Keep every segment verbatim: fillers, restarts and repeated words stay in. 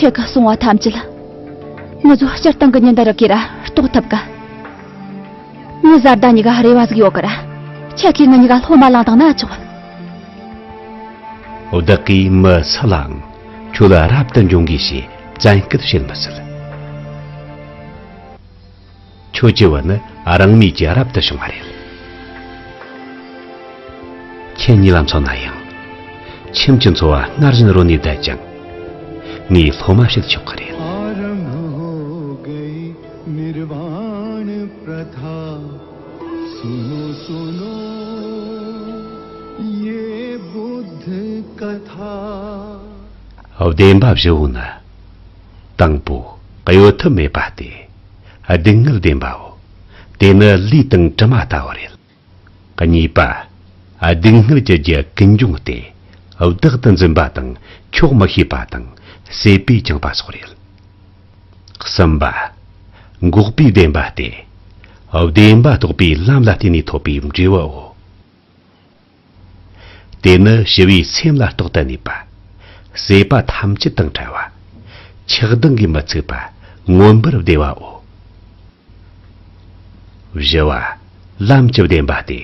ཁྱེད་ཀྱིས་གསུང་བ་ཐམས་ཅད་ང་ཚོ་སྤྱིར་བཏང་གི་ཉིན་དེ་རིག་གིས་ར་རྟོགས་ཐུབ་གི། ངའི་བཟའ་ཟླ་གཉིས་ཀ་རེ་བ་ཟིག་ཡོད་གི་ར། ཁྱེད་ཀྱིས་ང་གཉིས་ཀ་སློབ་མ་བླངས་བཏང་ན་ཆོག། བདག་གིས་མི་སུ་ལའང་ཁྱོད་ལ་རབ་ཏུ་འབྱུང་གི་ཞེས་བཙན་སྐུལ་བྱེད་མི་སྲིད། ཁྱོད་ཀྱི་བུ་ནི་རང་མོས་ཀྱིས་རབ་ཏུ་བྱུང་བ་རེད། ཁྱེད་གཉིས་ལ་མཚོན་ན་ཡང་། ཁྱིམ་གྱི་འཚོ་བ་སྔར་བཞིན་རོལ་ནས་བསྡད་ཅིང་། ངས་སློབ་མ་བྱེད་ཆོག་གི་རེད། आरंभ हो गई निर्वाण प्रथा। सुनो सुनो ये बुद्ध कथा। བདེན་པ་བཞི་བོ་ནི། དང་པོ་གཡོལ་ཐབས་མེད་པ་སྟེ། སྡུག་བསྔལ་བདེན་པའོ། དེ་ནི་ལུས་དང་གྲིབ་མ་ལྟ་བུ་རེད། གཉིས་པ། སྡུག་བསྔལ་གྱི་རྒྱུ་ཀུན་འབྱུང་སྟེ། བདག་ཏུ་འཛིན་པ་དང་འཁྱོག་མི་ཤེས་པ་དང་སྲེད་པས་བཅིངས་པ་སོགས་རེད། གསུམ་པ། འགོག་པའི་བདེན་པ་སྟེ། བདེན་པ་རྟོགས་པའི་ལམ་ལ་བརྟེན་ནས་ཐོབ་པའི་འབྲས་བུའོ། དེ་ནི་ཞི་བའི་སེམས་ལ་རྟག་ཏུ་གནས་པ། སྲེད་པ་ཐམས་ཅད་དང་བྲལ་བ། ཆགས་སྡང་གིས་མི་ཚིག་པ། མངོན་པར་བདེ་བའོ། བཞི་བ། ལམ་གྱི་བདེན་པ་སྟེ།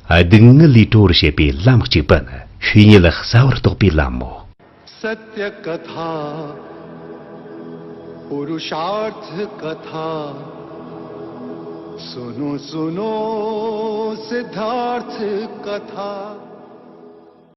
སྡུག་བསྔལ་ལས་གྲོལ་བར་བྱེད་པའི་ལམ་གཅིག་པ་ནི་ཆོས་ཉིད་གསལ་བར་རྟོགས་པའི་ལམ་མོ། सत्य कथा पुरुषार्थ कथा। सुनो सुनो सिद्धार्थ कथा।